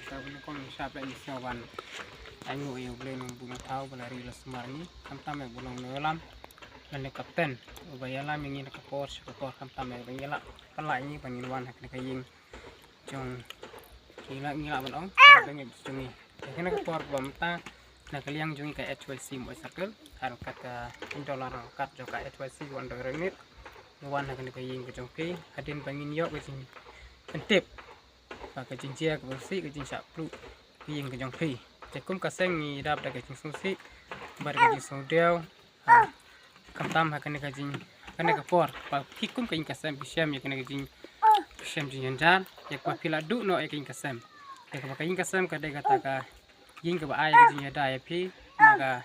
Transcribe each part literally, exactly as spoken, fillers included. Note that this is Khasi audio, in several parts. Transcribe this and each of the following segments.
Sa bun kong sha pla ni sa wan. Ai ngu ïa u Blei nong bun thaw ba la ri la sumar ni. Khamtam ïa u nong Noelam. Lane kapten. Uba ïalam ïa ngi na ka por sha ka por khamtam ïa ba ngi la. Pynlait ngi ba ngin wan ha kane ka ïing jong ngi la, ngi la ban ong ba ngi jong ngi. Te kane ka por ba mynta na ka liang jong ngi ka H Y C Mawhoi Circle, ha ryngkat ka phew dollar ryngkat jong ka H Y C wan doi ringgit. Ngi wan ha kane ka ïing ka jong phi hadien ba ngin ïoh ka jingpyntip ba ka jingjia kaba sngewsih, ka jingshah pluh ka ïing ka jong phi. Te kum ka seng ngi dap da ka jingsngewsih bad ka jingsngewdiaw. Ha, khamtam ha kane ka jing, ha kane ka por ba phi kum ka ïing ka sem phi shem ïa kane ka jing, phi shem jingjynjar ïa kaba phi la duh noh ïa ka ïing ka sem. Ïa kaba ka ïing ka sem ka dei kata ka ïing kaba ai ka jingïada ïa phi na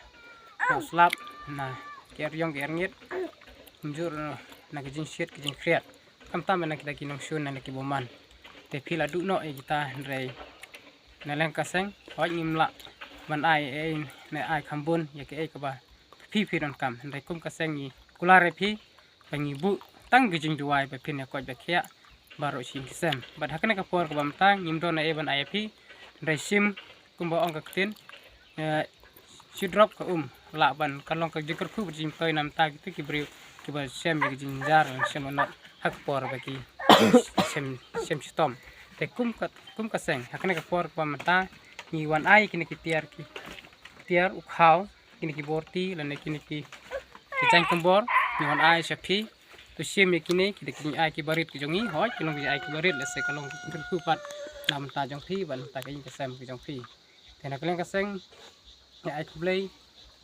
ka slap, na ki ar ïong ki ar ngit, kumjuh na ka jingshit ka jingkhriat. Khamtam na kita ki nongshun na ki bymman. Te phi la duh noh ïa kita, hynrei na liang ka seng hooid ngim lah ban ai ei, ne ai kham bun ïa kaei kaba phi phi donkam. Hynrei kum ka seng ngi kular ïa phi ba ngi buh tang ka jingduwai ba phin ïa koit ba khiah baroh shi ïing ki sem. Bad ha kane ka por kaba mynta ngim don ei ban ai ïa phi, hynrei shim kumba ong ka ktien, eh, shi drop ka um lah ban, ka long ka jingkyrkhu bad jingtoi na bynta kita ki briew kiba shem ïa ka jingjynjar, shem noh ha ka por ba ki shem, shem shitom. Te kum ka, kum ka seng ha kane ka por kaba mynta ngi wan ai kine ki tiar, ki tiar u khaw, kine ki borti lane kine ki, ki jaiñ kombor, ngi wan ai sha phi. To shim ïa kine ki dei ki jingai ki barit ki jong ngi, hooid ki long ki jingai ki barit, lehse ka long ki kyrkhu pat na bynta jong phi bad na bynta ka ïing ka sem ka jong phi. Te na ka liang ka seng ngi ai khublei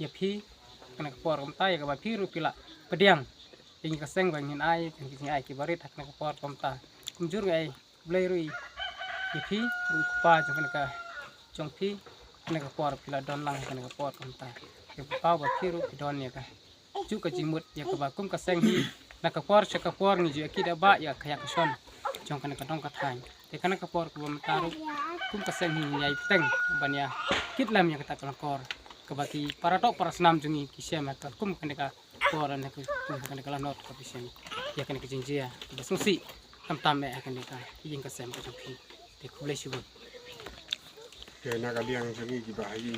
ïa phi ha kane ka por kumta ïa kaba phi ruh phi la pdiang ïa ka seng ba ngin ai ki jingai ki barit ha kane ka por kumta. Kumjuh ngi ai khublei ruh ïa phi ruh, kpa jong kane ka, jong phi, kane ka por phi la don lang kane ka por kumta. Ïa phi ba phi ruh phi don ïa ka, juh ka jingmut ïa kaba kum ka seng hi na ka por sha ka por ngi ju ïa kit ïa ba ïa ka ïa ka shon jong kane ka dong ka thaiñ. Te kane ka por kaba mynta ruh kum ka seng hi ngi ïa bteng ban ïa kit lem ïa kata ka langkor kaba ki para doh para snam jong ngi ki shem ha ka kum kane ka por, ne ka kum kane ka lanot ka phi shem ïa kane ka jingjia kaba sngewsih khamtam eh ha kane ka ïing ka sem ka jong phi. Te khublei shibun. Te na ka liang jong ngi kiba ha ïing